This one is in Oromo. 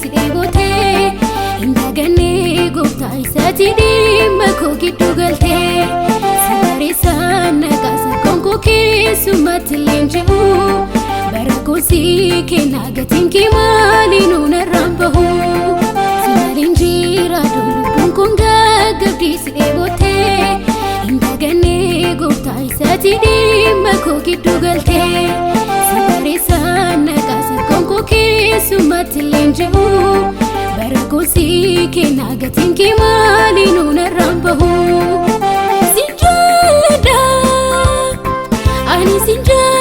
si dheebotee hin dagannee gooftaa isaati dhimma koo gidduu galtee si bareessaan naqaasa konkoo keessumatti leenji'u bara koosii kennaa gatiin kee maali nuun irraan bahu si maaliin jira lubbuun kun gaggabdii si dheebotee hin dagannee gooftaa isaati dhimma koo gidduu galtee si bareessaan naqaasa konkoo keessumatti leenji'u bara koosii kennaa gatiin kee maali nuun irraan bahu. Si jaalladha ani si jaalladha.